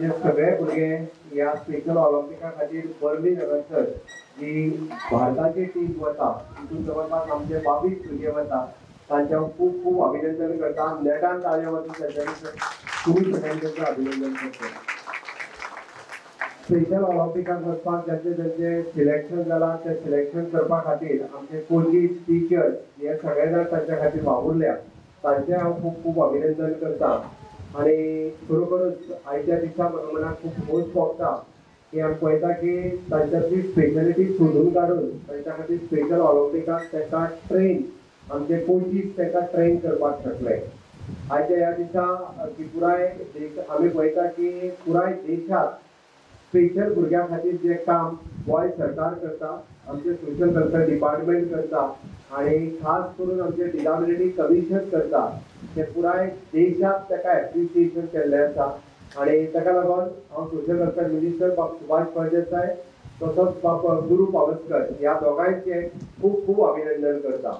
तांचे सगळे भुरगे ह्या स्पेशल ऑलिंपिका खातीर बर्लिन हांगासर जी भारताची टीम वता तितून जवळपास आमचे 22 भुरगे वता. तांचे हांव खूब खूब अभिनंदन करता. नेटान ताळयो वचून तांच्यांनी खूब सगळ्यांनी तांचें अभिनंदन करता. स्पेशल ऑलिंपिकाक वचपाक जांचे जांचे सिलेक्शन जालां तें सिलेक्शन करपा खातीर आमचे कोचीस, टिचर्स हे सगळे जाण तांच्या खातीर वावुरल्या, तांचें हांव खूब खूब अभिनंदन करता. आनी खरोखरच आयच्या दिसा म्हाका मनाक खूब खोस भोगता की आमी पळयता की तांच्यांतली स्पेशलिटी सोदून काडून तांच्या खातीर स्पेशल ऑलिंपिकाक तांकां ट्रेन आमचे कोचीस तांकां ट्रेन करपाक शकले. आयच्या ह्या दिसा की पुराय देश आमी पळयता की पुराय देशांत स्पेशल भुरग्यां खातीर जें काम गोंय सरकार करता, आमचें सोशल वेलफेअर डिपार्टमेंट करता आनी खास करून आमचें डिसेबिलिटी कमिशन करता, तें पुराय देशांत ताका एप्रिसिएशन केल्लें आसा. आनी ताका लागून हांव सोशल वेलफेअर मिनिस्टर बाब सुभाष फळदेसाय तसोच बाब गुरू पावसकर ह्या दोगांयचें खूब खूब अभिनंदन करता.